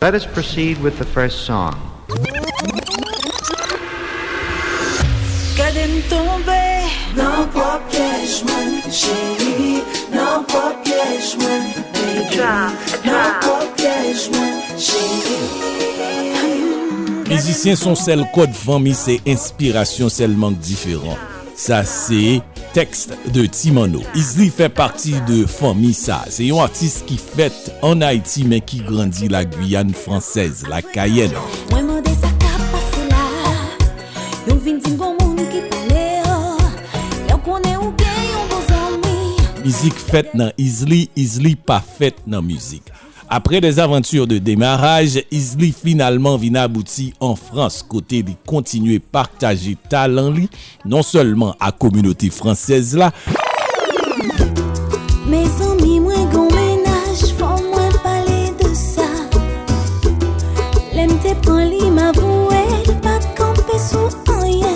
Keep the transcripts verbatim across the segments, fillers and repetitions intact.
Let us proceed with the first song. Gade m tonbe nan pwòp pyèj mwen, cheri, nan pwòp pyèj mwen, baby, nan pwòp pyèj mwen, cheri. Mizisyen se yon sèl kòd, fanmi se enspirasyon sèlman k diferan. Sa se Tèks de Ti Manno. Izli fè pati de fanmi sa. Se yon atis ki fèt ann Ayiti men ki grandi la Guyane française, la Cayenne. Mwen mande sa k ap pase la. Yo vin di m gon moun ki pale yo. Lè w konnen ou gen yon bon zanmi. Mizik fèt nan Izli, Izli pa fèt nan mizik. Après des aventures de démarrage, Izli finalman vin abouti an Frans, kote li kontinye pataje talan li, non sèlman ak kominote fransèz la, Mezanmi, mwen gon mennaj, fò mwen pale de sa. Lè m te pran li, m avouwe, li pa t kanpe sou anyen.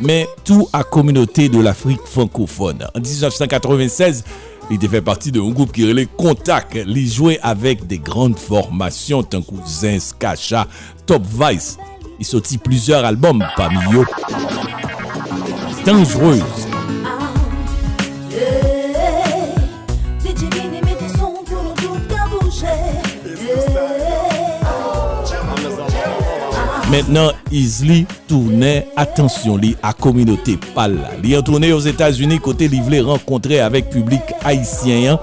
men tou ak kominote de Lafrik frankofòn. An diznèf san katrevennsèz, li te fè pati de yon gwoup ki rele Kontak. Li jwe avèk de grann fòmasyon tankou Zen, Skacha, Top Vice. Li soti plizyè albòm, pami yo Dangereuse. DJ Benny mete son pou nou tout ka bouje. Mentnan, Izli tounen atansyon li a kominote pa l la. Li an tounen Ozetazini kote li vle rankontre avèk piblik ayisyen an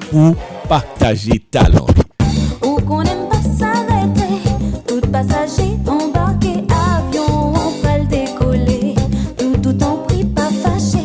pou pataje talan li. Ou konnen m p ap sa rete. Tout pasaje anbake avyon an pral dekole. Doudou tanpri pa fache.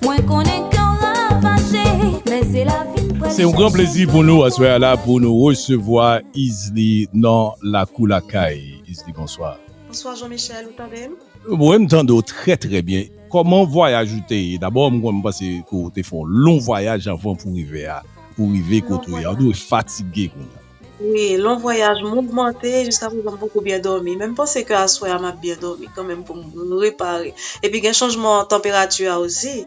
Mwen konnen kè w ravaje. Men se lavi m pral Se yon gran plezi pou nou aswè a la pou nou resevwa Izli nan Lakou Lakay. Izli, bonswa. Bonswa Jean Michel, ou tande m? Mwen, m tande w trè, trè byen. Kòman vwayaj ou te ye? Dabò, m konn panse ke w te fè yon lon vwayaj anvan pou rive a, pou rive kote w ye a. Ou dwe fatige kounye a. Wi, lon vwayaj mouvmante, jiska prezan m poko byen dòmi. Men m panse ke aswè a m ap byen dòmi kanmenm pou m repare. Epi gen chanjman tanperati a osi.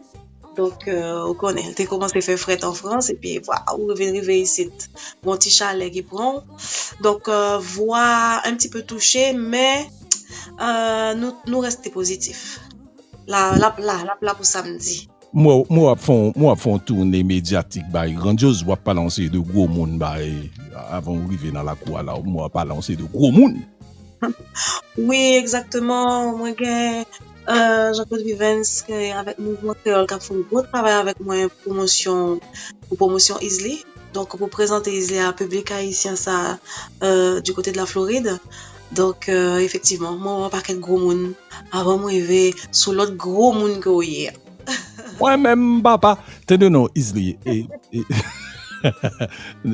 Donk, euh, ou konnen, l te kòmanse fè frèt an Frans, epi vwa, ou vin rive isit, gon ti chalè ki pran w. Donk, euh, vwa un petit peu touché, men euh, nou, nou reste pozitif. La, l ap la, l ap la pou samdi. Mwen, mwen w ap fè yon, mwen w ap fè yon toune medyatik bay Grandyoz, w ap pale yon seri de gwo moun bay, avan w rive nan lakou a la, mwen w ap pale yon seri de gwo moun. Wi, egzakteman. Mwen gen euh, Jean-Claude Vivens ke avèk Mouvman Kreyòl k ap fè yon gwo travay avèk mwen pwomosyon, pou pwomosyon Izli. Donk, pou prezante Izli a piblik ayisyen sa euh, du côté de la Floride. Donk, euh, efektivman, mwen wè yon pakèt gwo moun avan m rive sou lòt gwo moun ke w ye a. Mwen menm, papa, tande non, Izli, e, e,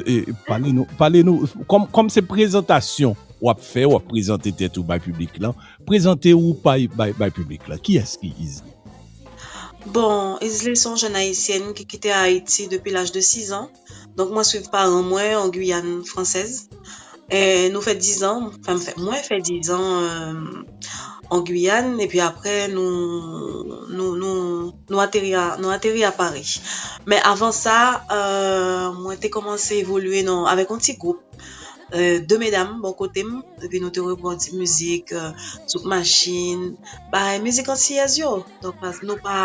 e, pale nou, pale nou, kòm, kòm se prezantasyon w ap fè, w ap prezante tèt ou bay piblik lan, prezante ou bay, bay, bay piblik lan. Kiyès ki Izli? Bon, Izli se yon jèn ayisyèn ki kite Ayiti depi laj de sis an. Donk, mwen swiv paran mwen an Guyane française. E nou fè diz an, anfen, m fè, mwen fè diz an euh, an Guyane, epi apre nou, nou, nou, nou ateri a, nou ateri a Paris. Men avan sa, euh, mwen te kòmanse evolye nan, avèk yon ti gwoup euh, de medam bò kote m, epi nou te repran ti mizik, euh, souk machin, bay mizik antiyèz yo. Donk, pas nou pa,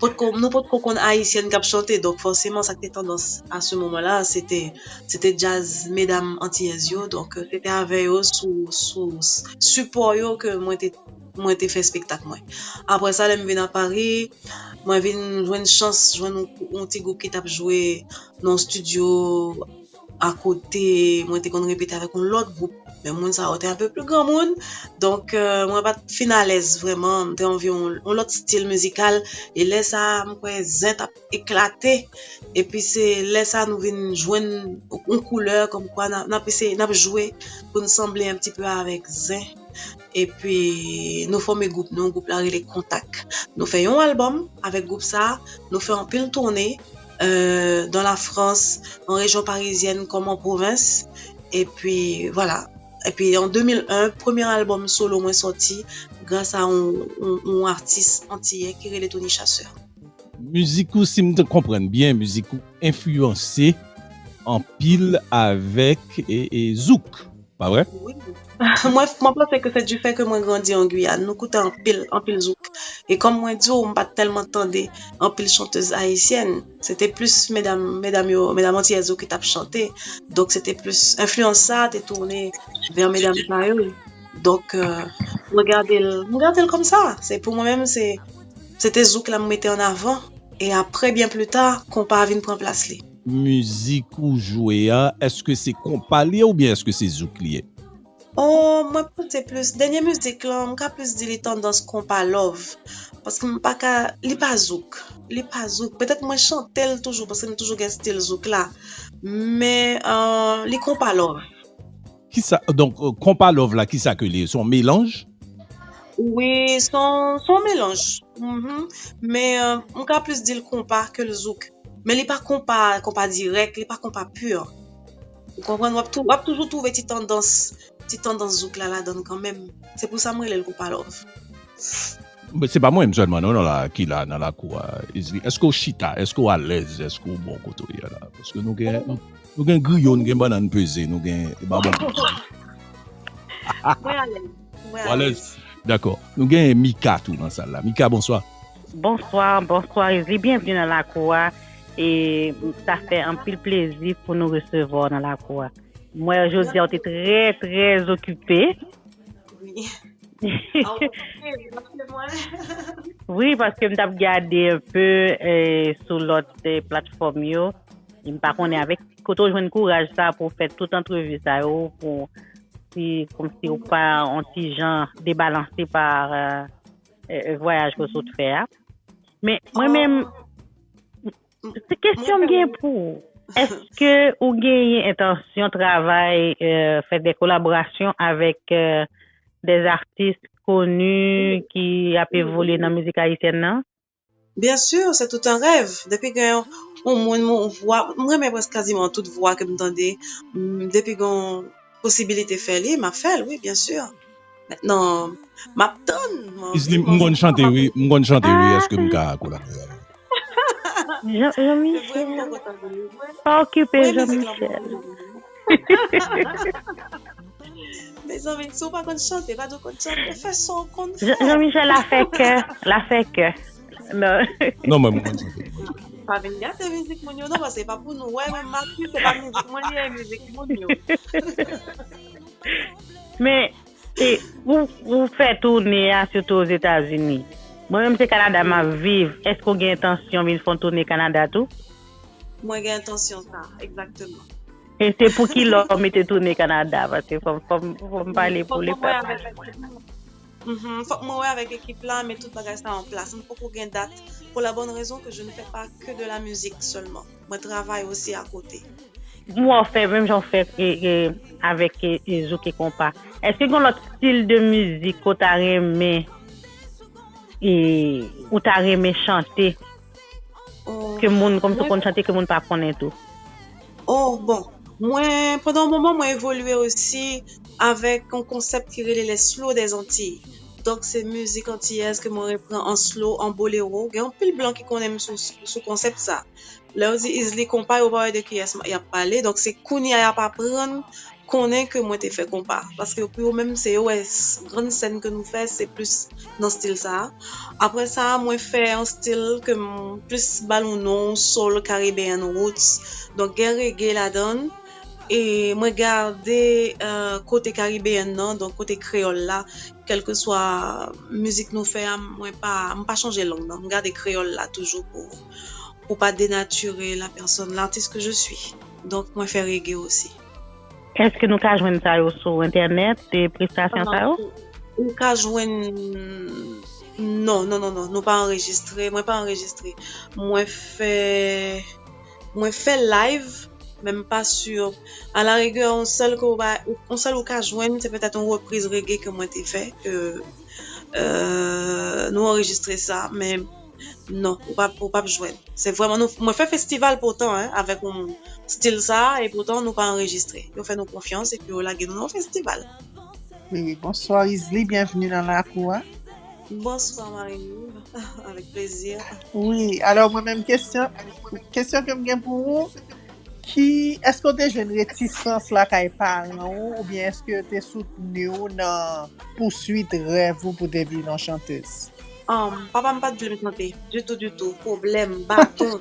potko, nou potko konn ayisyèn k ap chante, donk fòseman sa k te tandans a se moman la, se te, se te djaz medam antiyèz yo, donk euh, se te avè yo sou, sou s- sipò yo ke mwen te, mwen te fè espektak mwen. Apre sa, lè m vin a Paris, mwen vin jwenn chans jwenn yon, yon ti gwoup ki t ap jwe nan yon estidyo akote, mwen te konn repete avèk yon lòt gwoup. Men moun sa yo te un peu plus granmoun. Donk, euh, mwen pa t fin alèz vrèman. M te anvi yon, yon lòt stil mizikal. E lè sa a, m kwè zen t ap eklate. Epi se lè sa a nou vin jwenn yon koulè, kòmkwa n ap, n ap eseye, n ap jwe pou n sanble un petit peu avèk zen. Epi nou fòme gwoup nou, gwoup la rele Kontak. Nou fè yon albòm avèk gwoup sa, nou fè anpil toune euh, dans la France, an rejyon parizyèn kòm an pwovens. Epi, vwala. Epi an de mil en, premye albòm solo mwen sòti gras a yon, yon, yon atis antiyè ki rele Tony Chasseur. Mizik ou, si m te konprann byen, mizik ou enfliyanse anpil avèk e, e zouk, pa vre? Wi. Mwen, mwen panse ke se du fait ke mwen grandi an Guyane. Nou koute anpil, anpil zouk. E kòm mwen di w, m pa t tèlman tande anpil chantèz ayisyèn. Se te plis medam, medam yo, medam antiyèz yo ki t ap chante. Donk, se te plis, enfliyans sa a te tounen vè medam sa yo. Donk, euh, mwen gade l, mwen gade l kòm sa. Se pou mwen menm, se, se te zouk la m mete an avan. E apre, byen pli ta, konpa a vin pran plas li. Mizik ou jwe a, èske se konpa li ye oubyen èske se zouk li ye? Oh, mwen panse plis, dènye mizik lan, m ka plis di li tandans konpa love. Paske m pa ka, li pa zouk. Li pa zouk. Petèt mwen chante l toujou, paske m toujou gen stil zouk la. Men, euh, li konpa love. Kisa, donk, euh, konpa love la, kisa ke li ye? Se yon melanj? Wi, se yon, se yon melanj. Mhm. Men, euh, m ka plis di l konpa ke l zouk. Men li pa konpa, konpa dirèk, li pa konpa pur. Ou konprann? W ap tou, w ap toujou twouve ti tandans, ti tandans zouk la ladan l kanmenm. Se pou sa m rele l konpa love. Men se pa mwen menm sèlman non, non la, ki la nan lakou a, Izli. Èske w chita? Èske w alèz? Èske w bon kote w ye la? Paske nou gen, nou, nou gen griyo, nou gen bannann peze, nou gen babon. Mwen alèz. Mwen Ou alèz? Dakò. Nou gen Mika tou nan sal la. Mika, bonswa. Bonswa, bonswa Izli, byenvni nan lakou a. E sa fè anpil plezi pou nou resevwa w nan lakou a. M wè jodi a w te trè, trè okipe. Wi. Ah, ok, ok, mwen. Wi, paske m t ap gade enpe eh, sou lòt eh, platfòm yo. E m pa konnen avèk kote w jwenn kouraj sa pou w fè tout antrevi sa yo, pou si kòmsi ou pa yon ti jan debalanse pa eh, eh, vwayaj ke w sot fè a. Men mwen menm, se kesyon m gen pou ou. Èske ou genyen entansyon travay, eh, fè de kolaborasyon avèk eh, de artis koni ki ap evolye nan mizik ayisyèn nan? Bien sûr, c'est tout un rêve. Depi gen yon, yon moun, yon vwa, m renmen prèske kaziman tout vwa ke m tande. M, depi gen yon posibilite fè li, m ap fè l, wi, bien sûr. Mentnan, m ap tann. Izli, m konn chante, wi. M konn chante, wi. Èske m ka kolabore avè w? Jean- Jean-Michel, pa okipe Jean-Michel. Mezanmi, si w pa konn chante, pa di w konn chante, fè sa w konn fè. Jean- Jean-Michel la fè kè, la fè kè. Non. Non, mwen, m konn chante. Pa vin gate mizik moun yo non, paske se pa pou nou. Wè, men m ap di se pa mizik mwen li ye, mizik moun yo. Men e, ou, ou fè toune a sitou Ozetazini. Mwen menm se Kanada m ap viv. Èske w gen entansyon vin fè yon toune Kanada tou? Mwen gen entansyon sa, egzakteman. E se pou ki lè w mete toune Kanada? Paske fò, fò, fò m pale pou Fòk le mwen wè pèp. Avèk ekip la. Mhm, fòk mwen wè avèk ekip la, men tout bagay sa an plas. Mwen poko gen dat. Pour la bonne raison que je ne fais pas que de la musique seulement. Mwen travay osi akote. M wè w fè, menm jan w fè e, e, avèk e, e, zouk e konpa. Èske gen lòt stil de mizik ke w ta renmen e, ou ta renmen chante? Ke moun, kòmsi w konn chante, ke moun pa konnen tou? Oh, bon. Mwen, pandan yon moman, mwen evolye osi avèk yon konsèp ki rele les slow des Antilles. Donk, se mizik antiyèz ke mwen repran an slow, an bolero. Gen anpil blan ki konnen m sou, sou konsèp sa. Lè yo di Izli konpa, yo pa wè de kiyès y ap pale. Donk, se kounye a y ap aprann konnen ke mwen te fè konpa. Paske pou yo menm, se yo wè s- grann sèn ke nou fè, se plis nan stil sa a. Apre sa, mwen fè yon stil ke m plis ba l yon non, soul Caribbean roots. Donk, gen reggae ladan l. E mwen gade eh, kote Caribbean nan, donk kote kreyòl la, kèlkeswa mizik nou fè a, mwen pa, m pa chanje lang nan. M gade kreyòl la toujou pou, pou pa denatire la personne, l'artiste que je suis. Donk, mwen fè reggae osi. Èske nou ka jwenn sa yo sou entènèt, e prestasyon sa yo? Ou ka jwenn. Non, non, non, non. Nou pa anrejistre. Mwen pa anrejistre. Mwen fè. Mwen fè live, men m pa si. A la rigueur, yon sèl ke w pa, yon sèl ou ka jwenn, se petèt yon repriz reggae ke mwen te fè, ke euh, nou anrejistre sa, men non, ou p ap, ou p ap jwenn. Se vrèman, nou, mwen fè festival poutan, hein, avèk yon stil sa, e poutan nou pa anrejistre. Yo fè nou konfyans epi yo lage nou nan yon festival. Wi, bonswa Izli, byenvni nan lakou a. Bonswa Marie-Louve, avèk plezi. Wi, alò mwen menm kesyon, kesyon ke m gen pou ou, ki, èske w te jwenn retisans lakay paran w, oubyen èske yo te soutni w nan pouswit rèv ou pou te vin yon chantèz? Um, papa m pa t vle m chante ditou, ditou. Pwoblèm, baton.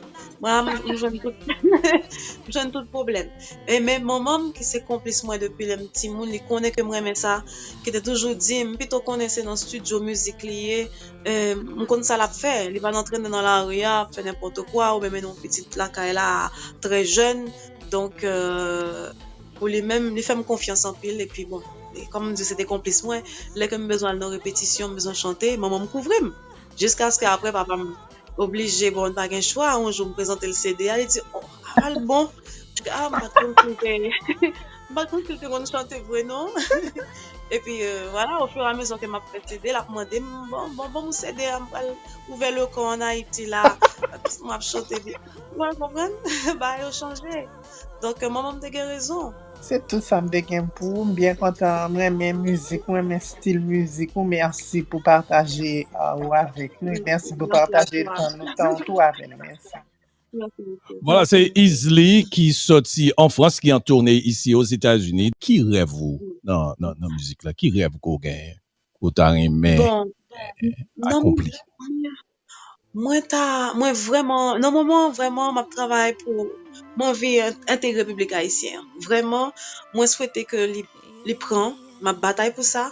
Mwen, m, m jwenn tout, m jwenn tout pwoblèm. E men manman m, ki se konplis mwen depi lè m timoun, li konnen ke m renmen sa, ki te toujou di m, m pito konnen se nan estidyo mizik li ye, e, m konn sa l ap fè. Li pa nan trennen nan lari a, ap fè nenpòt kwa, oubyen mennen yon pitit lakay la trè jèn. Donk, e, pou li menm, li fè m konfyans anpil. Epi bon, e kòm m di, se te konplis mwen. Lè ke m bezwen al nan repetisyon, m bezwen chante, manman m kouvri m. Jiskaske apre, papa m oblije, bon, m pa gen chwa. Yon jou, m prezante l C D a, li di, "Oh, a pa l bon." M di, "Ah, m pa t konn si l te, m pa t konn si l te konn chante vre, non." Epi, e, vwala, ofiramezi ke m ap fè C D, l ap mande m, "Bon, bon, bon, m C D a, m pral ouvè le camp an Ayiti la, m ap chante." Ou konprann? Bagay yo chanje. Donk, e, manman m te gen rezon. Se tout sa m te gen pou ou. M byen kontan. M renmen mizik, m renmen estil mizik ou. Mèsi pou pataje, e, ou avèk nou. Mèsi pou pataje tan nou, tan ou tou avè nou. Mèsi. Vwala, se Easley ki sòti an Frans, ki an toune isi Ozetazini. Ki rèv ou nan, nan, nan mizik la? Ki rèv ke w genyen? Ke w ta renmen Bon, nan akonpli? Mwen ta, mwen vrèman, nan moman an, vrèman, m ap travay pou, m anvi en- entegre piblik ayisyen an. Vrèman, mwen swete ke li, li pran, m ap batay pou sa.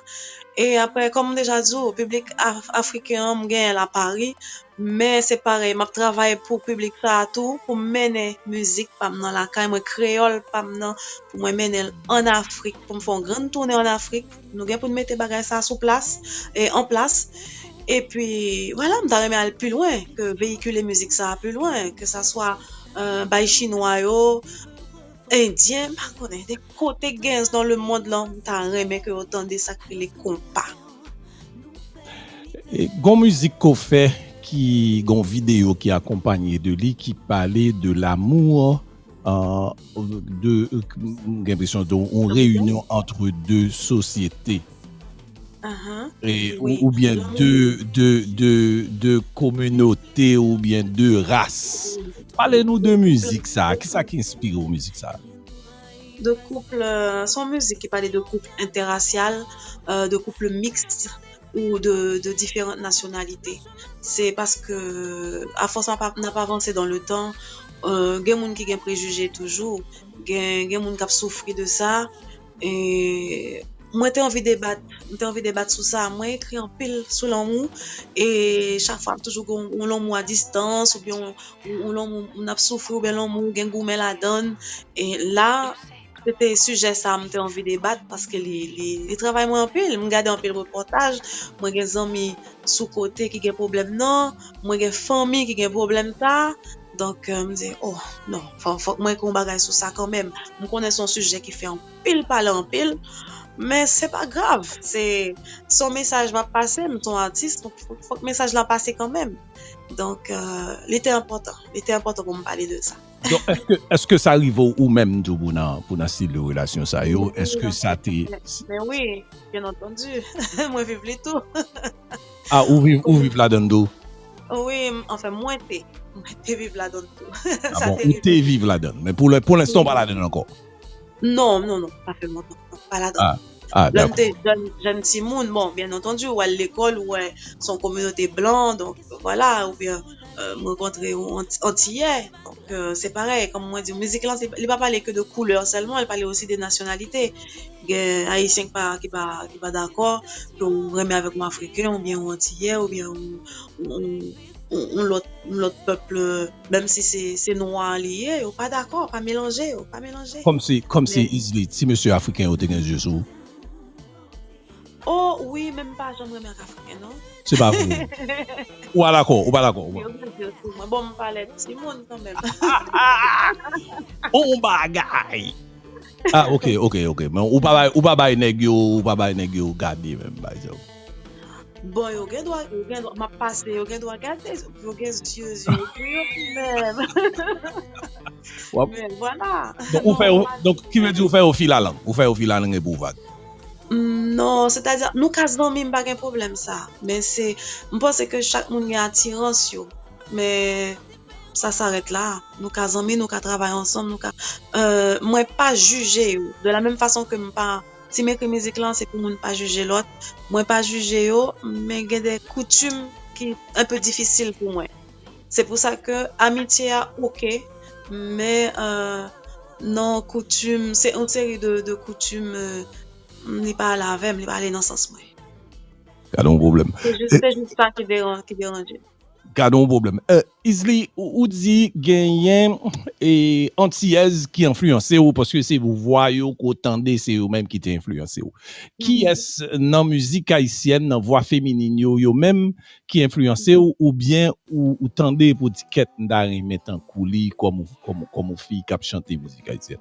E apre, kòm m deja di w, piblik af- afriken an, m genyen l a Pari, men se parèy, m ap travay pou piblik sa a tou, pou m mennen mizik pa m nan lakay mwen, kreyòl pa m nan, pou mwen mennen l ann Afrik, pou m fè yon grann tounen ann Afrik. Nou gen pou n mete bagay sa a sou plas, e an plas. Epi, vwala, m ta renmen al pi lwen, ke veyikile mizik sa a pi lwen, ke sa swa, e, bay chinwa yo, endyen, m pa konnen, de kote gen nan lemonn lan, m ta renmen ke yo tande sa k rele konpa. E, gon mizik ke w fè ki, gon videyo ki akonpanye de li, ki pale de l'amour, euh, de, euh, m gen enpresyon de yon reyinyon entre deux sociétés. Ahan, E, ou, wi. oubyen Lanmou. De, de, de, de kominote oubyen de ras. Pale nou de mizik sa. Kisa ki enspire w mizik sa? De koup, euh, se yon mizik ki pale de koup entèrasyal, euh, de koup miks ou de, de diferan nasyonalite. Se paske, afòs n ap, n ap avanse dans le temps, euh, gen moun ki gen prejije toujou, gen, gen moun k ap soufri de sa. E mwen te anvi debat, mwen te anvi debat sou sa. Mwen ekri anpil sou lanmou, e chak fwa ap toujou gen yon, yon lanmou a distans, oubyen yon, yon, yon lanmou moun ap soufri, oubyen lanmou gen goumen ladan l. E la, se te sijè sa a m te anvi debat, paske li, li, li travay mwen anpil. M gade anpil repòtaj, mwen gen zanmi sou kote ki gen pwoblèm nan, mwen gen fanmi ki gen pwoblèm sa. Donk, euh, m di, oh, non, fò, fòk mwen ekri yon bagay sou sa kanmenm. M konnen se yon sijè ki fè anpil pale anpil, men se pa grav. Se, se yon mesaj m ap pase, m se yon atis, donk fòk, fòk mesaj la pase kanmenm. Donk, euh, li te enpòtan. Li te enpòtan pou m pale de sa. Donk, èske, èske sa rive w ou menm tou pou nan, pou nan stil de relasyon sa yo? Èske sa te... Men wi, byen antandi. Mwen viv li tou. Ah, ou viv, ou viv ladan l tou? Wi, m- anfen, mwen te. Mwen te viv ladan l tou. Ah bon, ou te viv ladan l, men pou lè, pou lenstan, ou pa ladan l ankò? Non, non, non, pa fè lontan. Non, pa ladan. Ah, ah, Lè m dakò. Te jèn, jèn timoun, bon, byen antandi, ou al lekòl, ou wè se yon kominote blan, donk, vwala, oubyen, euh, m rankontre yon Anti- Antiyè. Donk, euh, se parèy, kòm mwen di, mizik lan, se- li pa pale ke de koulè sèlman, li pale osi de nasyonalite. Gen Ayisyen ki pa, ki pa, ki pa dakò ke w renmen avèk yon Afriken, oubyen yon Antiyè, oubyen yon, yon, yon, yon lòt, yon lòt pèp, menm si se, se nwa li ye, yo pa dakò, pa melanje, yo pa melanje. Kòmsi, kòmsi Men- Easley, ti mesye afriken yo te gen zye sou ou? Oh, wi, men m pa janm renmen ak Afriken, non. Se pa vre. Ou pa dakò, ou pa dakò, ou pa... Yo gen zye sou mwen. Bon, m pa lè timoun kanmenm. On bagay! Ah, ok, ok, ok. Men ou pa bay, ou pa bay nèg yo, ou pa bay nèg yo gade menm, pa egzanp. Bon, yo gen dwa, yo gen dwa, m ap pase, yo gen dwa gade, yo gen zye, zye pou yo menm. W ap- Men vwala. Donk, ou fè yo, donk, ki vle di ou fè yo filalang. Ou fè yo filalang epi ou vag. Non, sètadi, nou ka zanmi, m pa gen pwoblèm sa. Men se, m panse ke chak moun gen atirans yo. Men, sa s'arrête là. Nou ka zanmi, nou ka travay ansanm, nou ka, euh, mwen pa jije yo. De la menm fason ke m pa, si m ekri mizik lan, se pou moun pa jije lòt. Mwen pa jije yo, men gen de koutim ki un peu difisil pou mwen. Se pou sa ke amitye a, oke, men, euh, nan koutim, se yon seri de, de koutim, euh, li pa ale avè m, li pa ale nan sans mwen. Gade yon pwoblèm. Se jis, se jis sa ki deran-, ki deranje m. Gade yon pwoblèm. Euh, Isly, ou, ou di genyen e Antiyèz ki enfliyanse w, paske se vwa yo ke w tande, se yo menm ki te enfliyanse w. Kiyès nan mizik ayisyèn, nan vwa feminin yo, yo menm ki enfliyanse w, oubyen ou, ou tande epi w di kèt m ta renmen tankou li kòm, kòm, kòm yon fi k ap chante mizik ayisyèn?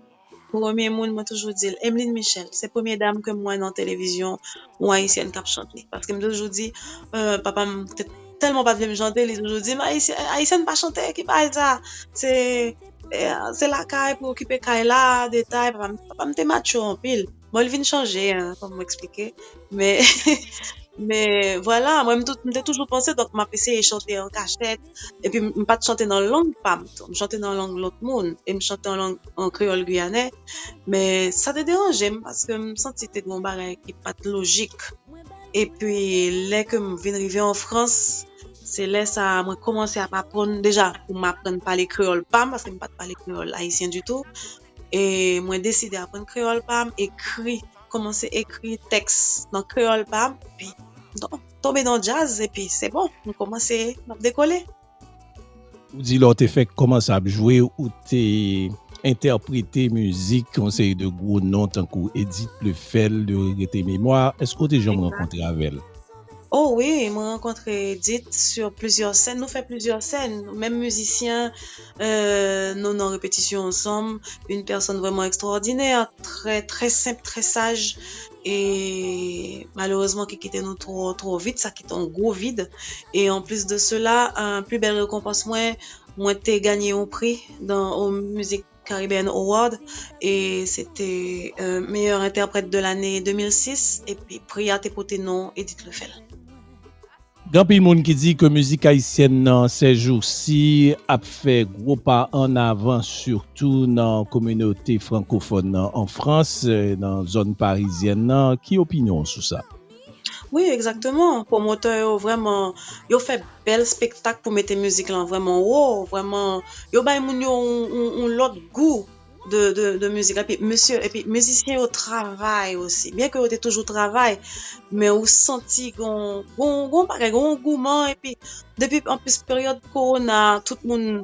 Premye moun, mwen toujou di l, Emeline Michel. Se premye dam ke m wè nan televizyon, yon ayisyèn k ap chante. Paske m toujou di, euh, papa m te tèlman pa t vle m chante, li toujou di m, Ayisyen, Ayisyèn pa chante, ki bagay sa? Se, eh, se lakay pou okipe kay la, detay. Papa m, papa m te macho anpil. Bon, li vin chanje, hein, kòm mwen eksplike. Men, men vwala, mwen, m, tou, m te toujou panse, donk, m ap eseye chante an kachèt. Epi, m, m pa t chante nan lang pa m tou. M chante nan lang lòt moun. E m chante an lang, an kreyòl gwiyanè. Men sa te deranje m, paske m santi te gen yon bagay ki pa t lojik. Epi, lè ke m vin rive an Frans, se lè sa a mwen kòmanse ap aprann, deja, pou m aprann pale kreyòl pa m, paske m pa t pale kreyòl ayisyen ditou. E mwen deside aprann kreyòl pa m, ekri, kòmanse ekri tèks nan kreyòl pa m, epi, donk, tonbe nan djaz, epi se bon, m kòmanse, m ap dekole. Ou di lè w te fèk kòmanse ap jwe, ou te entèprete mizik yon seri de gwo non tankou Edith Lefel, de regretter mémoire. Èske w te janm rankontre avè l? Oh wi, mwen rankontre Edith sur plusieurs scènes. Nou fè plizyè sèn, menm mizisyen, euh, nou nan repetisyon ansanm. Une personne vraiment extraordinaire, très, très simple, très sage. E malerezman, ki kite nou twò, twò vit, sa kite yon gwo vid. E an plis de sela, euh, pli bèl rekonpans mwen, mwen te ganye yon pri dan, au Music Caribbean Award, e se te, euh, meilleur interprète de l'année deux mille six, epi pri a te pote non Edith Lefel. Gen anpil moun ki di ke mizik ayisyèn nan, sèjousi, ap fè gwo pa ann avan, sitou nan kominote frankofòn nan an Frans, eh, nan zòn parizyèn nan. Ki opinyon w sou sa? Wi, egzakteman. Pwomotè yo vrèman, yo fè bèl spektak pou mete mizik lan vrèman wo, vrèman, yo bay moun yo yon, yon, yon lòt gou de, de, de mizik. Epi, mesye, epi mizisyen yo travay osi. Byen ke yo te toujou travay, men ou santi gon, gon, gon bagay, gon angouman. Epi, depi, anplis, peryòd kowona, tout moun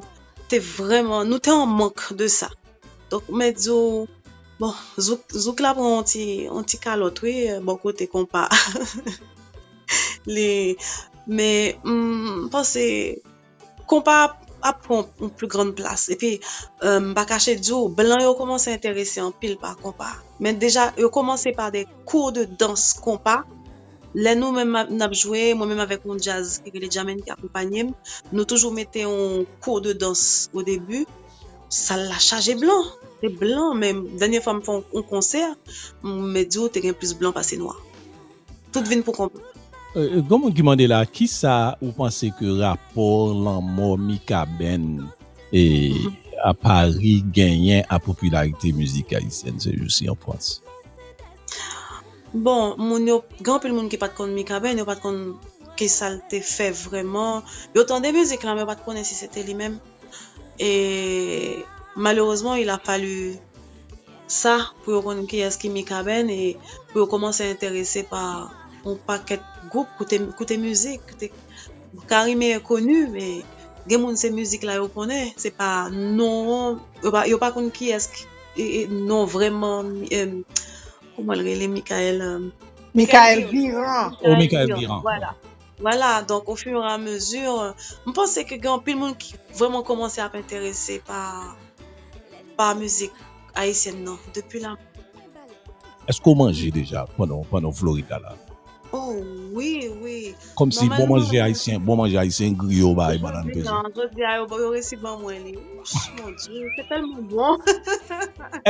te vrèman, nou te an mank de sa. Donk, mwen di w, bon, zouk, zouk la pran yon ti, yon ti kalòt, wi, bò kote konpa. Li, men, m panse konpa ap pran yon pli grann plas. Epi, euh, m pa kache di w, blan yo kòmanse enterese anpil pa konpa. Men deja, yo kòmanse pa de kou de dans konpa. Lè nou menm n ap jwe, mwen menm avèk yon djaz ki rele Djamen ki akonpanye m, nou toujou mete yon kou de dans o debi. Sal la chaje blan. Se blan, men dènye fwa m fè yon, yon konsè, m di w te gen plis blan pase nwa. Tout vin pou konpa. Euh, gen moun ki mande la, kisa ou panse ke rapò lanmò Mikaben e a Paris genyen a popilarite mizik ayisyèn sèjousi an Frans? Bon, moun yo, gen anpil moun ki pa t konn Mikaben, yo pa t konn kisa l te fè vrèman. Yo tande mizik la, men yo pa t konnen si se te li menm. E malerezman, il a fallu sa pou yo konn kiyès ki Mikaben e pou yo kòmanse enterese pa yon pakèt gwoup, koute, koute mizik, koute Carime est connu, men gen moun se mizik la yo konnen, se pa non, yo pa, yo pa konn kiyès ki, e, e, non vrèman, em, kòman l rele, Michael, em, Michael Guiran. Oh, Michael Guiran. Vwala. Vwala, donk, au fur et à mesure, m panse ke gen anpil moun ki vrèman kòmanse ap enterese pa, pa mizik ayisyèn nan, depi la. Èske w manje deja pandan, pandan w Florid la la? Oh, wi, wi. Kòmsi bon Nòmalman, manje ayisyen, bon manje ayisyen griyo bay bannann jodi peze. a, jodi a, yo, yo resi ban mwen li. Ouch, mon Dieu, se tèlman bon.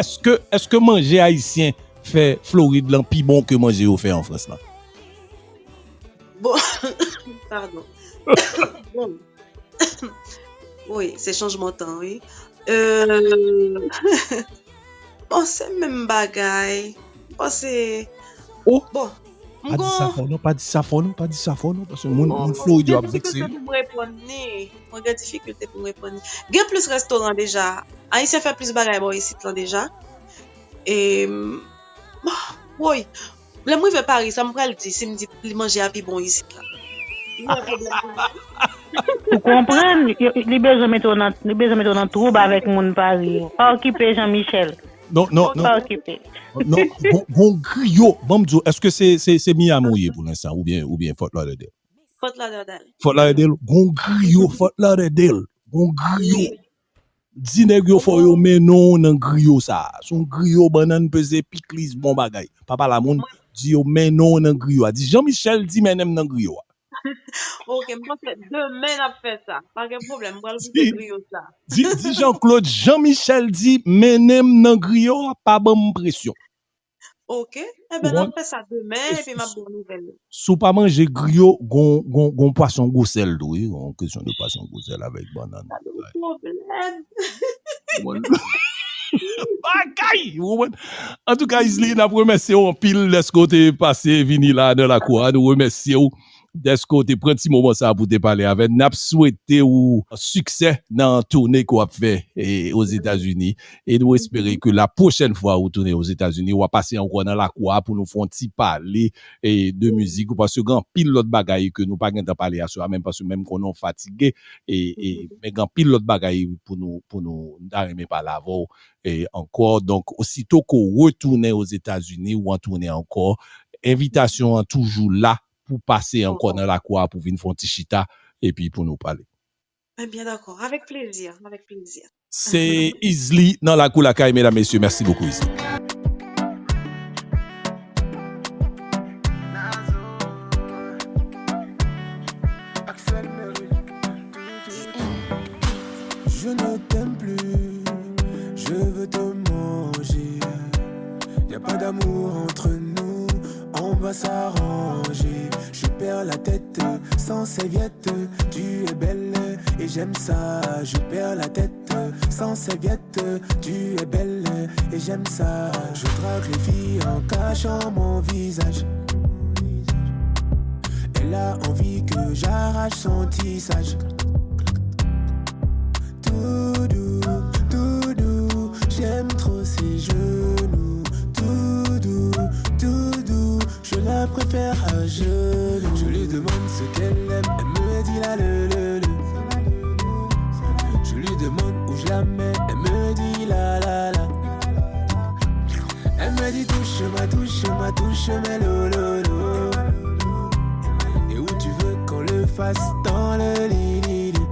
Èske, èske manje ayisyen fè Florid lan pi bon ke manje yo fè an Frans lan? Bon, pardon. Bon. Wi, se chanjman tan, wi. Euh, bon, se menm bagay. Bon, se... Oh, bon, m pa di sa gon... fò non, pa di sa fò non, pa di sa fò non, paske moun, moun Florid yo ap vekse. Gen difikilte pou m reponn ni. Mwen gen difikilte pou m reponn ni. Gen plis restoran deja. Ayisyen fè plis bagay bò isit lan deja. E, bon, woy. Lè m rive Paris, sa m pral di si m di li manje a pi bon isit la? Li yon pwoblèm pou mwen. Ou konprann? Yo- Li bezwen mete w nan, li bezwen mete w nan twoub avèk moun Paris yo. Pa okipe Jean Michel. Non, non, non, Pa okipe. non, gon, gon griyo. Bon, m di w, èske se, se, se Miami ou ye pou lenstan, oubyen, oubyen Fort Lauderdale? Fort Lauderdale. Fort Lauderdale, gon griyo, Fort Lauderdale, gon griyo. Wi. Di nèg yo fò yo mennen w nan griyo sa. Se yon griyo, bannann, peze, pikliz, bon bagay. Pa pale a moun, di yo mennen w nan griyo a. Di Jean Michel di mennen m nan griyo a. Ok, m panse demen n ap fè sa. Pa gen pwoblèm, m pral goute Di- griyo sa. Di, di Jean Claude, Jean Michel di mennen m nan griyo a, pa ban m presyon. Ok, enben n ap fè sa demen epi m ap ba w nouvèl yo. Si w pa manje griyo, gon, gon, gon pwason gwosèl tou, wi. Gon kesyon de pwason gwosèl avèk bannann. Pwoblèm. Bagay! Ou konprann? Antouka, Isly, n ap remèsye w anpil dèske w te pase vini la nan lakou a. Nou remèsye w dèske w te pran ti moman sa pou te pale avè n. N ap swete w siksè nan toune ke w ap fè e, Ozetazini. E nou espere ke la pwochèn fwa ou tounen Ozetazini, w a pase ankò nan lakou a pou nou fè yon ti pale e, de mizik ou, paske gen anpil lòt bagay ke nou pa gentan pale aswè a menm, paske menm konnen w fatige e, e men gen anpil lòt bagay pou nou, pou nou, m ta renmen pale avè w e, ankò. Donk, osito ke w retounen Ozetazini, ou antounen ankò, envitasyon an toujou la pou pase ankò nan lakou a pou vin fè yon ti chita epi pou nou pale. Ebyen dakò, avèk plezi, avèk plezi. Se Isly nan lakou lakay, medam, mesye. Mèsi bokou, Isly. Je ne t'aime plus, je veux te manger. Y a pas d'amour entre nous, on va s'arranger. Je perds la tête sans serviette, tu es belle et j'aime ça. Je perds la tête sans serviette, tu es belle et j'aime ça. Je drague les filles en cachant mon visage. Elle a envie que j'arrache son tissage. Tout doux, tout doux, j'aime trop ses genoux. Tout doux, tout doux, je la préfère à genoux. Je lui demande ce qu'elle aime, elle me dit la le le le. Je lui demande où je la mets, elle me dit la la la. Elle me dit touche ma, touche ma, touche mes lo lo lo. Et où tu veux qu'on le fasse dans le lit lit lit.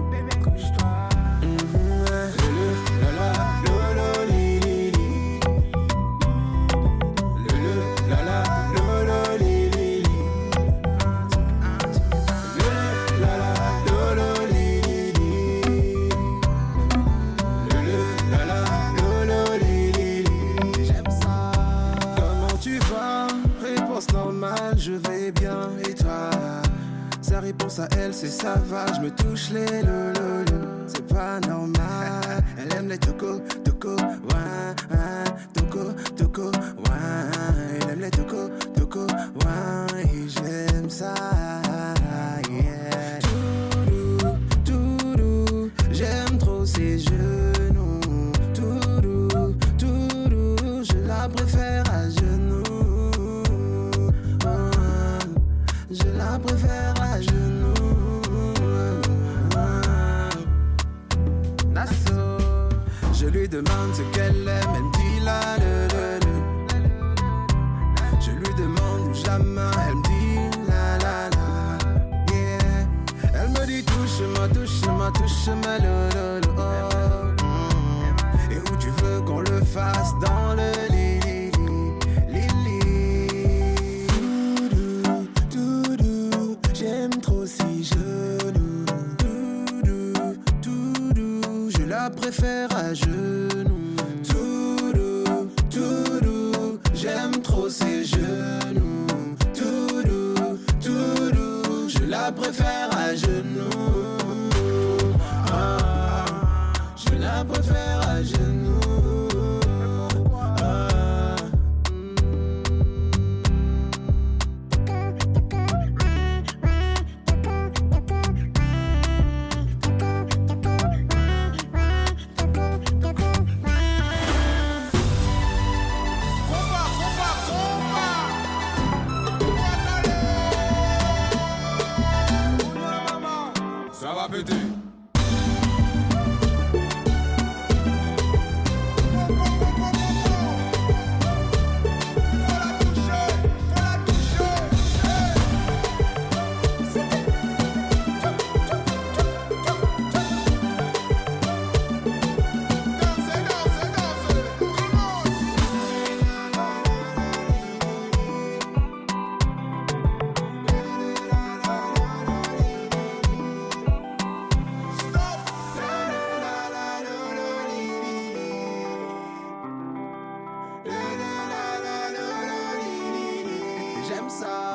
Mhm, hein. Le le la la lo lo li li li. Le le la la lo lo li li li. Le le la la lo lo li li li. Le le la la lo lo li li li. J'aime ça. Comment tu vas? Réponse normale, je vais bien et toi? Sa réponse à elle, c'est ça va, je me touche les lo lo lo. C'est pas normal. Elle aime les toko toko, ouais, ouais, toko toko, ouais. Elle aime les toko toko, ouais, et j'aime ça, yeah. Tout doux, tout doux, j'aime trop ses genoux. Tout doux, tout doux, je la préfère à genoux. Je la préfère à genoux. That's all. Je lui demande ce qu'elle aime, elle me dit la le le le. Je lui demande où je la mets, elle me dit la la la. Yeah. Elle me dit touche ma, touche ma, touche ma lo lo lo. Oh. Mm. Et où tu veux qu'on le fasse dans le lit lit lit. Lit lit. Tout doux, tout doux, j'aime trop ses genoux. Tout doux, tout doux, je la préfère à genoux. Tout doux, tout doux, j'aime trop ses genoux. Tout doux, tout doux, je la préfère à genoux. Ah. J'aime ça.